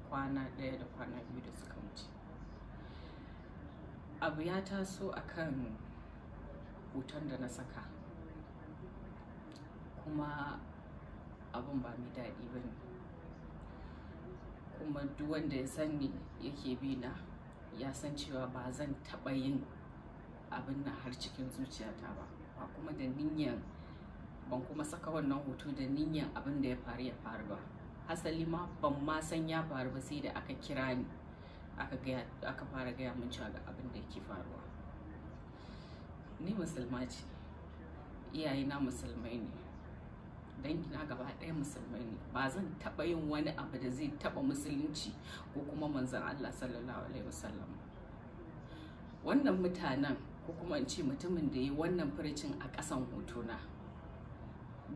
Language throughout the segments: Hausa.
Kwana ɗaya da kwana biyu da suka wuce, abu ya taso akan hoton da na saka, kuma abun ba mai daɗi ba ne. Kuma duk wanda ya sani yake bi na ya san cewa ba zan taɓa yin abin nan har cikin zuciyata ba, ba kuma da niyyan, ban kuma saka wannan hoto da niyyan abin da ya faru ya faru ba. Hasali ma ban ma san ya faru ba sai da aka kira ni, aka fara gaya min cewa ga abin da yake faruwa. Ni Musulma ce, iyayena Musulmai ne, dangina gaba ɗaya Musulmai ne. Ba zan taɓa yin wani abu da zai taɓa Musulunci ko kuma Manzon Allah sallallahu alaihi wasallam. Wannan mutanen, ko kuma in ce mutumin da ya yi wannan furucin a ƙasan hotona,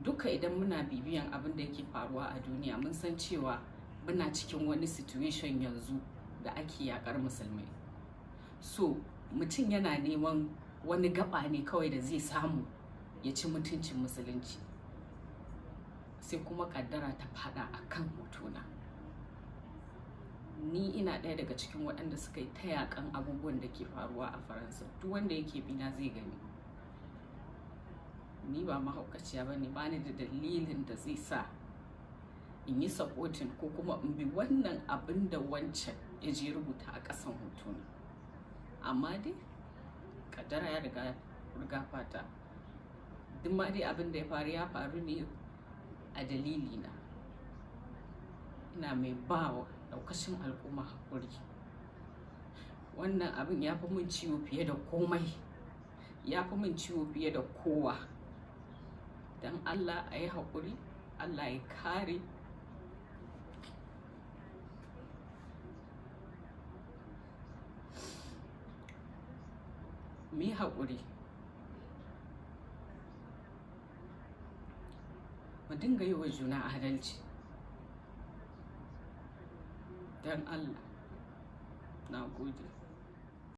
duka idan muna bibiyan abin da yake faruwa a duniya, mun san cewa muna cikin wani situation yanzu da ake yakar Musulmai. So mutum yana neman wani gaba ne kawai da zai samu ya ci mutuncin Musulunci, sai kuma kaddara ta fada a kan hotona. Ni ina ɗaya daga cikin waɗanda suka yi ta yakan abubuwan da ke faruwa a Faransa. Duk wanda yake bina zai gani ni ba mahaukaciya ba ne. Ba ni da dalilin da zai sa in yi supporting ko kuma in bi wannan abin da wancan ya je rubuta a ƙasan hotona. Amma dai kaddara ya riga riga fata. Duk ma dai abin da ya faru ya faru ne a dalilina. Ina mai ba wa daukacin al'umma haƙuri. Wannan abin ya fi min ciwo fiye da komai, ya fi min ciwo fiye da kowa. Don Allah a yi haƙuri, Allah ya kare. Mu yi haƙuri, mu dinga yi wa juna adalci, don Allah. Na gode.